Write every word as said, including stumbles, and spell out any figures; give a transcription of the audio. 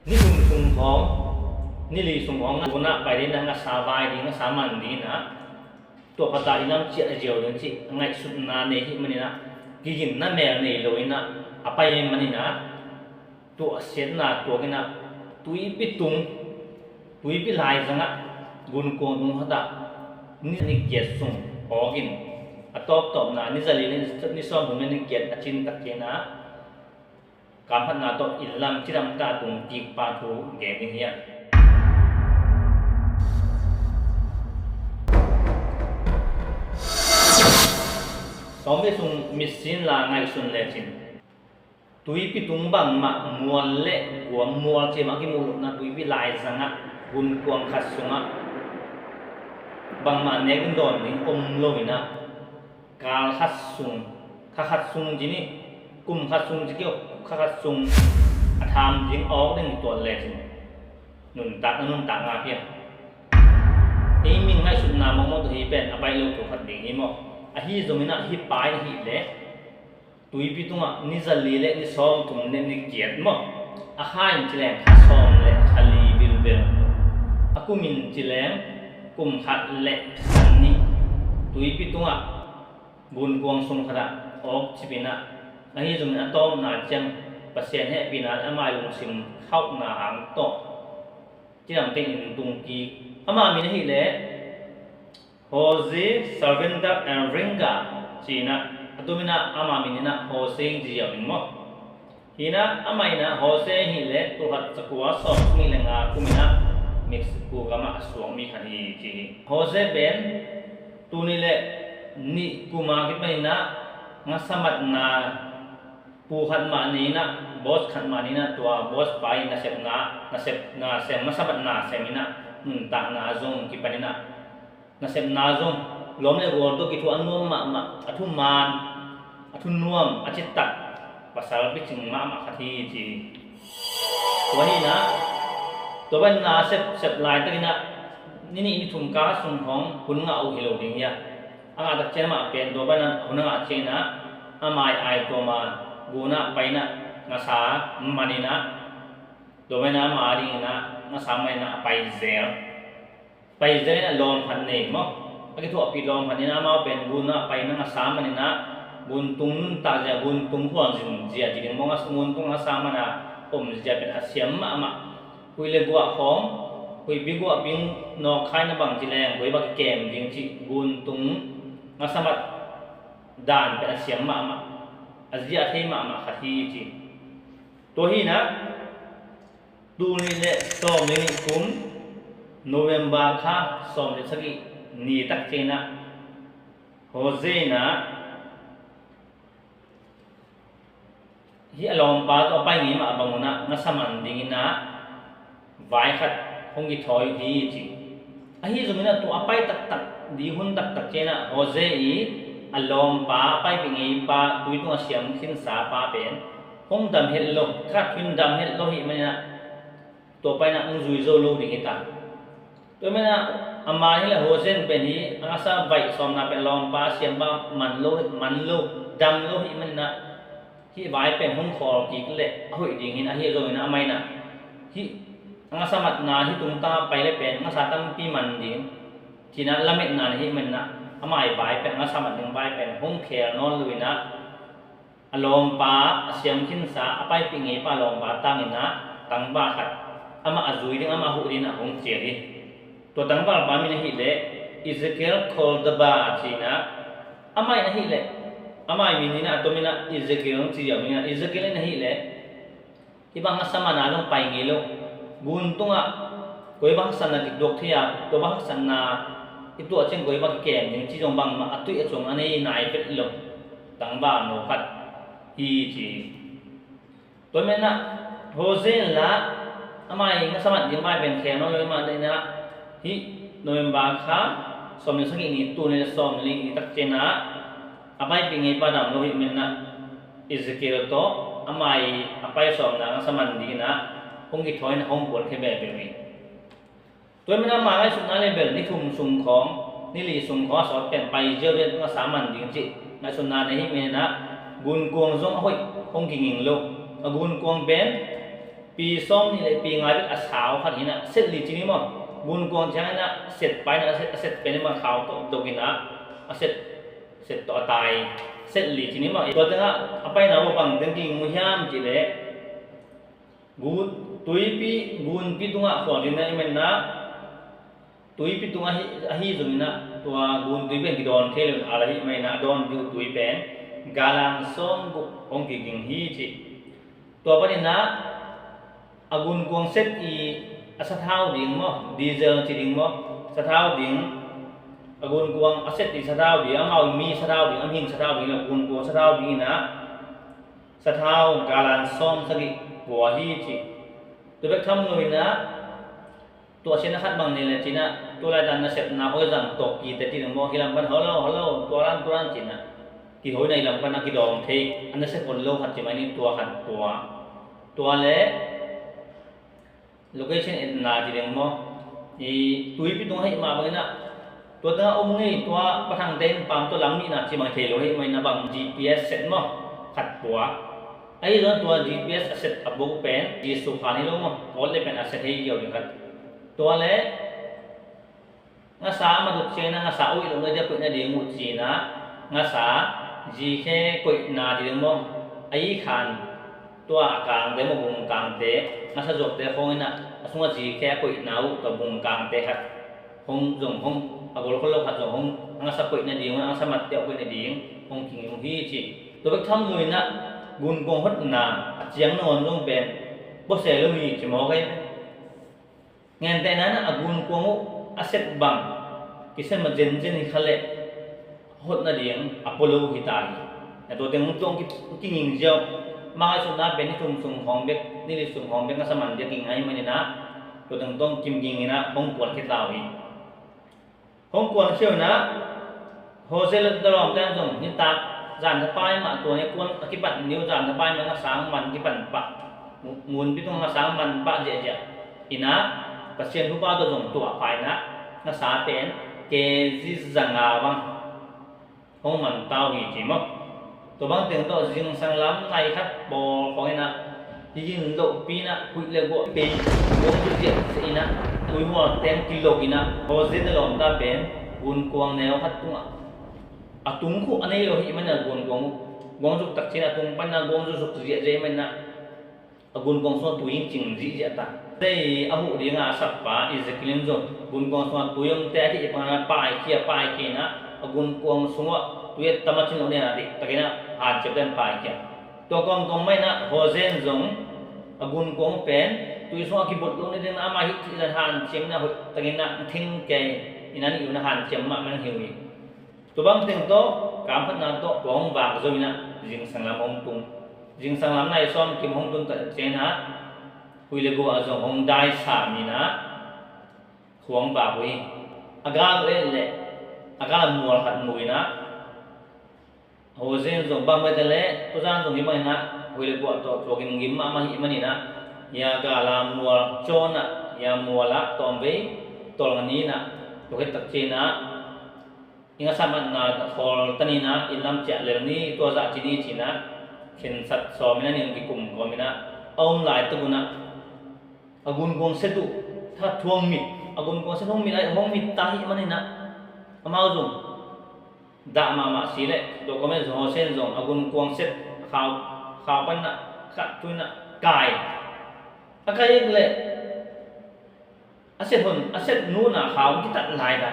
Ni thum sung khawng, ni li sung khawng, gunah pai ding, na ngasa vai ding, ngasa man ding, na tua pata i lam ciah a ziau ding cih ngaihsutna nei hih maninah, kiginna mel nei lo inah, a pai maninah, tua siatna tuak inah, tuipi tung, tuipi laizangah, gunkuang tung khatah, ni, ni giat sung awkin, a tawptawpna ni zali le ni sawm thum le ni giat a cin tak cianah, kamphatna tawh inn lam cidam ta tung kikpa thu gen ding hi a. Sawmpi sung mitsin la ngaihsun lecin, tuipi tung bangmah mual le guam mual ciamah kimuh lohna tuipi laizangah gunkuang khat sungah bangmah nek in dawn ding om lo inah, kal khat sung, kha khat sung ci ni, kum khat sung ci kio, kha khat sung a tham ding awk ding tuat lecin, nuntak na nuntak nga pian. Ei min ngaihsutna mawkmawk tawh hi pen a baih lo thu khat ding hi maw? Ahi zongin ah hih pai na hih leh tuipi tungah ni zali le ni sawm thum le ni giat maw? A kha in ci leng kha sawm le kha li bilbel. A kum in ci leng kum khat le kha nih. Tuipi tungah gunkuang sung khatah awk cipinah, ahi zongin a tawpna ciang Pasian hehpihna le amah lungsim khauhna hang tawh cidam teng in tung kik. Ama min ahih leh Jose Salvador Alvarenga cinah, a tuminah ama min inah Jose in ci ziau ding maw? Hinah amah inah Jose ahih leh tulkhat zakua sawm sung le nga kuminah Mexico gamah a suakmi khat hi ci hi. Jose pen tuni le nih kuma kipaninah ngasamatna pu khat mah nei inah, boss khat mah nei inah, tua boss pa in nasepna, nasepna sem, ngasamatna sem inah, nuntakna zong kipaninah, nasepna zong lawm le gual tawh kithuah a nuam mahmah, a thuman, a thunuam, a citak pasal picing mahmah khat hi ci hi. Tua hinah, tua banah sepsep laitakinah, ni nih ni thum kal sung khawng hun ngah uh hi lo ding hi a. A ngah tak ciang amah pen tua banah hun a ngah cianginah, a mai ai tuama gunah painah ngasa maninah, tua banah ama dinginah ngasa maninah a pai zel. Pai zel inah lawm khat nei maw? A kithuahpih lawm khat inah amau pen gunah pai na ngasa maninah, gun tung nuntak zia, gun tung huan zin zia ci ding maw? Ngasa, gun tung ngasa mana om zia pen a siam mahmah. Huih le guah khawng, huihpi guahpi nawkkhai na bang ci leng, koi bang kikem ding cih gun tung ngasamat dan pen a siam mahmah. A zia a thei mahmah khat hi ci. Tua hinah, tul nih le sawm le nih kum November kha sawm le sagih ni tak cianginah Jose inah hih a lawmpa tawh a pai ngei mah a bang unah ngasa man dinginah vai khat hong kithawi uh hi ci. Ahi zongin a tua a pai taktak, ding hun taktak cianginah Jose i a lawmpa, a paipih ngeipa, tui tungah siam khinsa pa pen hong dam het lo, khat in dam het lo hih maninah, tua painah hong zui zo lo ding hi ta. Tua maninah ama hi le Jose pen hi a ngasa vaih sawmna pen lawmpa siampa man lo, man lo, dam lo hih maninah, hih vai pen hong khawl kik le a hoih ding hi a, ahi zongin amah inah hih a ngasa matna hih tungtang a pai le pen ngasa tampi man ding cinah lametna na hih maninah, amah i vai pen, ngasa mat ding vai pen hong khel nawn lo inah, a lawmpa, a siam khinsa, a paipih ngeipa lawmpa tanginah tangval khat, amah a zui ding, amah a huh dinginah hong cial hi. Tua tangvalpa min ahih leh Ezekiel Cordoba cinah, amah in ahih leh, amah i min inah a tominah Ezekiel hong ci ziau inah, Ezekiel in ahih leh hih bang ngasa mana zong pai ngei lo. Gun tungah koi bang haksatna kituak thei a, tua bang haksatna i tuah ciang koi bang kikem ding ci zong bangmah a tuih a cuang a nei nai vet lo. Tangval no khat hi ci hi. Tua maninah Jose in lah amah i ngasa mat ding vai pen khel nawn lo, amah inah hih November kha sawm le sagih ni, tul nih le sawm le nih ni tak cianginah a paipih ngeipa dam lo hih maninah Ezekiel tawh amah i a pai sawmna ngasa man dinginah hong kithawi inah hong puan khia veve uh hi. Tua maninah ama ngaihsutna le bel ni thum sung khawng, ni li sung khawng a sawt pen pai ziau ding, ngasa man ding cih ngaihsutna nei hih maninah gunkuang zong a hoih hong kinging lo. A gunkuang pen Pi sawm nih le pi nga bek a sau khat hi in ah, set li ci ni maw. Gunkuang ciang in ah set pai in ah, a set, a set pen in bang khau tawh dok in ah, a set, set tawh a tai, set li ci ni maw. Tua teng ah a paina bang bang teng kiging uh hiam cih leh, gun, tuipi, gunpi tungah khuang ding na i man in ah, tuipi tung ahi, ahi zongin ah tua gun tuipi pen kidawn thei lo in, a la hi mai in ah a dawn ding uh tui pen galan sawm guk hong kiging hi ci. Tua panin ah a gunkuang set i a sathau ding maw, diesel ci ding maw, sathau ding, a gunkuang a set i sathau ding, amau mi sathau ding, a mihing sathau ding, a gunkuang sathau ding in ah sathau galan sawm sagih pua hi ci. Tua bek tham lo in ah, tua sin a khat bang nei le cin ah, tua laitan nasepna hoi zang tawh kite ci ding maw, hi lam pan holo holo, tua lam tua lam cin ah, kihoina i lam pan a kidawng thei, a nasep ol lo khat ci mai ni, tua khat pua. Tua le location etna ci ding maw, i tuipi tung ahih mah bangin ah, tua tengah om ngei, tua pathangte in pam tua lam nihna ci bang thei lo ahih manin ah bang G P S set maw, khat pua. Ahi zong tua G P S a set a buk pen Jesu kha ni lo maw, kawt le pen a set hei kiau ding khat. Tua le ngasa a mat uh ciangin ah ngasa uh ih loh na dia koih nading uh ci-in ah, ngasa zikhe koihna ci ding maw, a i khan tua a kangte maw, bung kangte, ngasa zuakte khawng in ah a sungah zikhe a koihna uh tua bung kangte khat hong zong hong, a gol khol lo khat zong hong, a ngasa koih nading uh, a ngasa matte uh koih nading hong kiging uh hi ci. Tua bek tham lo in ah gunkuang hotna a ciang nangawn zong pen bawse lo hi ci maw kei. Ngentehna in ah a gunkuang uh a set bang kisia mah zenzen hi kha leh hot nading a pua lo hi ta hi. Na tua teng tuang ki, kinging ziau. Mah ngaihsutna pen ni thum sung khawng bek, ni li sung khawng bek ngasa man dia kinging ahih manin ah, tua teng tuang kim kinging in ah hong kuan khia ta uh hi. Hong kuan khia uh in ah, Jose le a lawmte in zong nitak zan thapai mah, tua ni kuan a kipan ni uh zan thapai mah, ngasa man kipan pah, mu-, munpi tung ngasa man pah ziahziah in ah, Pasian thupha tawh zong tuah pah in ah, ngasa pen K G za nga bang hong man ta uh hi ci maw. Tua bang teng tawh zingsang lam nai khat pawl khawng in ah, hi gin lohpi in ah, huih le guah pei, guang zuk ziahziah in ah, tuihual teng kilok in ah, Jose na lawmta pen gunkuang neu khat tungah a tung khuh a nei lo ahih manin ah gunkuang uh, guang zuk takciang a tung pan in ah guang zuk zuk ziahziah ahih manin ah, a gunkuang sungah tui in cing zihziah ta. Tei a huh dingah a sakpa Ezekiel in zong gunkuang sungah tui omte a theih bangin ah paikhia, paikhia in ah, a gunkuang sungah tui a tam a cin loh ni a, a diktakin ah hanciam den paikhia. Tua kawmkawm mah in ah Jose in zong a gunkuang pen tui sungah kibot loh nading in ah amah hih cih zan hanciam in ah hoihtakin ah thing kei in ah nih un ah hanciam mahmah hi uh hi. Tua bang teng tawh, kam khatna tawh, tua hong vak zo in ah, zingsang lam hong tung. Zingsang lam nai sawm kim hong tun tak ciangin ah, huih le guah zong hong daisam in ah, khuang vak uh hi. A gal uh et leh, a gal a mual khat mu in ah, Jose in zong bang mah ta leh, tua zan zong hi bang in ah, huih le guah tawh, tua gimgim mahmah hi manin ah, hia gal a mual cawn ah, hia mual ah tawmvei tawlnga ni in ah, tua khit tak ciangin ah, i ngasa matna khawl ta ni in ah, inn lam ciah lel ni, tua zah ci ni ci in ah, khensat sawm in ah, inn kikum kawm in ah, a om laitak un ah, a gunkuang set uh, tha thuang mit, a gunkuang set hong mit, hong mit ta ahih manin ah, amau zong dah mahmah si leh, tua kawm in zong Jose in zong a gunkuang set khau, khau pan in ah, khat thu in ah, kai. A kai ek leh, a set hun, a set nuna khau kitat lai ta.